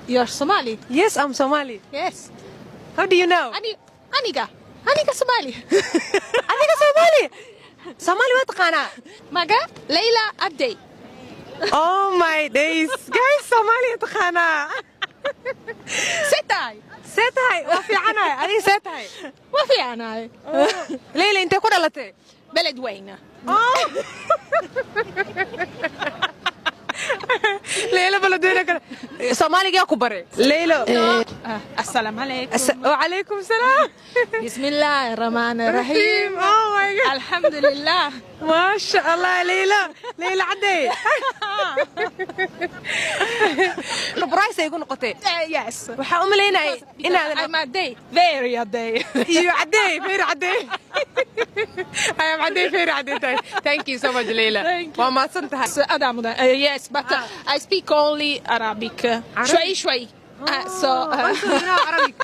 You're Somali. Yes, I'm Somali. Yes. How do you know? Aniga. Aniga Somali. Adiga Somali? Somali waa taqaanaa? Maga Layla Abday. Oh my days. Guys, Somali taqaanaa. See tahay? See tahay? Waa fiicanahay. Adiga see tahay? Waa fiicanahay. Leyla, intee ku dhalatay? Beledweyne. Oh. Leyla Beledweyne kale. Soomaaligaa ku baray. Leylo. Assalaamu calaykum. Wacalaykum salaam. Bismillaahi rahmaani rahiim. Oh my God. Alxamdulilah. Maasha Allah, Leyla. Leyla Cadey. Surprise ay igu noqotay. Yes. Waxaa u malaynayay inaadan I'm a day. Very a day. iyo Cadey, very Cadey. I am Cadey, very Cadey. Thank you so much, Leyla. Thank you. Waa mahadsan tahay. Adaa mudan. Yes, but I speak only Arabic. Arabic? شوي شوي. So Also, you know Arabic.